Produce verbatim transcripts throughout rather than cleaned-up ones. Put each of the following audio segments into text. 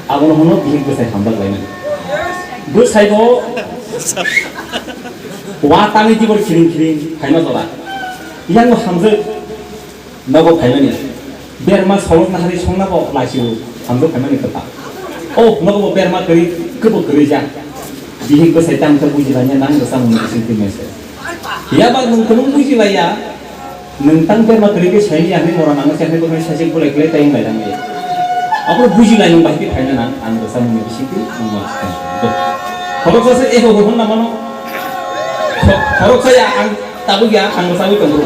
Abono hwno bihik bwsai hamjak laimani. Bwsai bo wa tangwi tibor khiring khiring phaima jora. Yang bo hamjak nogo phaimani. Berma solok nahari songna bo laisio hamjak phaimani kwtal. O nogo bo berma kwrwi kwbo kwrwi ja. Bihik bwsai tang khe bujilanya nang bwsa mung bising twi mese. Yaba nwng kwbang bujilaiya, nwng tang berma kwrwi khe saimanya hwnwi mora nangma se hwnwi bwkhani saisik bulai kwlai tayung lai tangmaya. Abo bujilai nwng bahai khe phaina nang, ang rwchapmungni bisingtwi nwng ma sikha. Khoroksa se eho hwn na mano. Kho-, khoroksa ya ang tabuk ya ang rwchapwi tongo.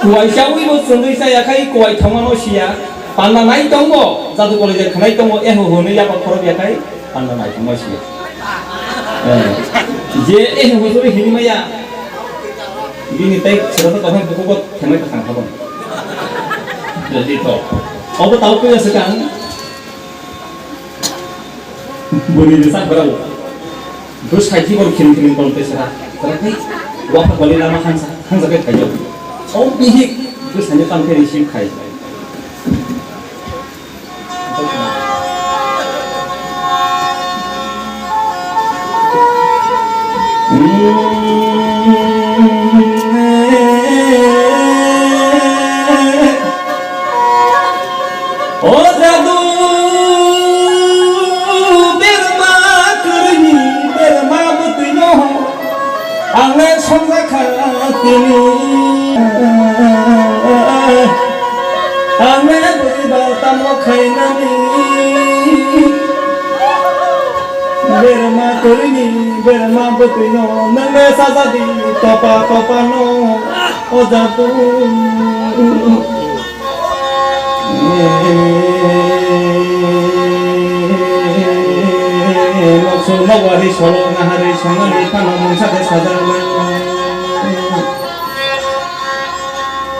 Kuwai chawi bo chwngwi chaya khai kuwai thangmano siya. Panda nai tongo, jadu college khanai tongo, eho hwnwi yaba khorok ya khai. Panda naithokma siya. Eh, je, eh, hosori hinimaya. Bini tai sirata kaham bukuko themai ta thang khabon. Jadi to. Obo tau puya sekang. Buni ni sak berau. Bus kaji bor khiring khiring bol te sera. Terakhir, wah bali lama hansa, hansa ke kajo. Om bihik, bus hanya tam ke receive khai. O jadu berma kwrwini berma bwtwino. Ang le songjakha tini, ang le bwrwi ba tamo khainani. Berma kwrwini, berma bwtwino, nwng le sajadi topa topa no, o jadu. Moksul nogwari solok naharwi songani phano mungsa de sajak nai.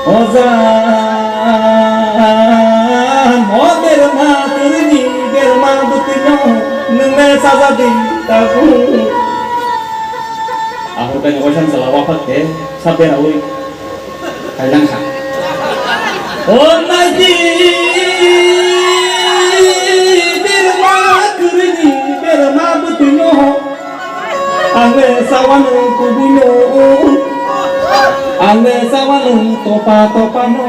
O jan, o berma kwrwini berma bwtwino nwng le sajadi tabuk. Ahorkai ni oisan jala waphak de, sab beraui. Kailang kha. O naidi, berma kwrwini, berma bwtwino. Ang le sawa nwng kubui no. Ang le sawa nwng topa topa no.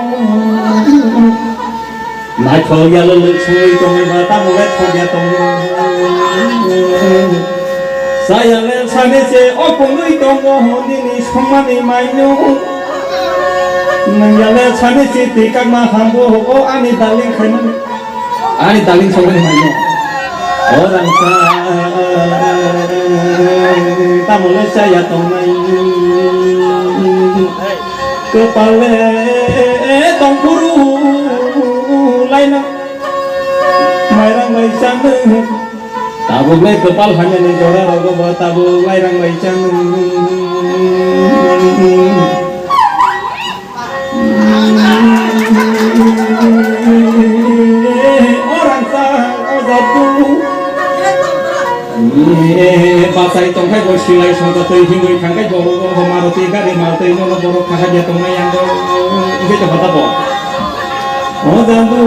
Naithok yalo lwk songwi tongwi ba tamo le thok ya tongo. Saya le sani se o pungwi tongo nini songmani maino. Nang ya le sani se tikak ma hambo o ani darling khaimani. Ani darling songmani maino. O rangsa tamo le saya tongnai. Kwpal le tongphuru laina mairang bai chano. Tabuk le kwpal hamyani jora rogo bo tabuk lairang bai chano. O rangsa o jatu. Bachai tongkhai bo silai songcha twi himwi thangkhai borok o Maruti gari mal twi nono borok kahajya tongnai ang bo. Hingke to hota bo. O jadu.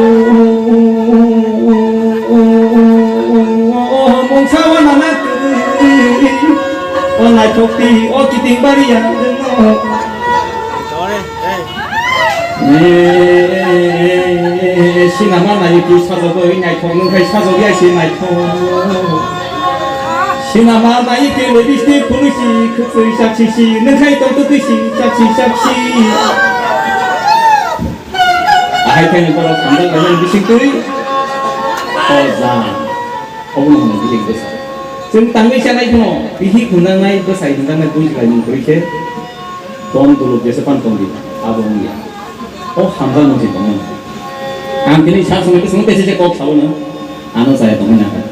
Mungsa wana na kwrwi. O naithok twi o kiting bari ya. Sinama nai ki sajagwi naithok nungkhai sajagwi aisi naithok. Sinama nai ki lipstick phunui si khwtwi chapsi si nungkhai tongtwtwi si chapsi chapsi. Ahai khe borok hamjak bai bising twi. O jang. Obo no hwnwi bihik bwsa. Chwng tangwi chanai phano bihik hwnjangnai bwsai hwnjangnai buji laimung kwrwi khe. Ton duluk jesa pan tongdi, abo wngya. O hamjak nung se tongmani. Ang tini sa songwi bwswng tei se kok sao no, ano chaya tongmani ang.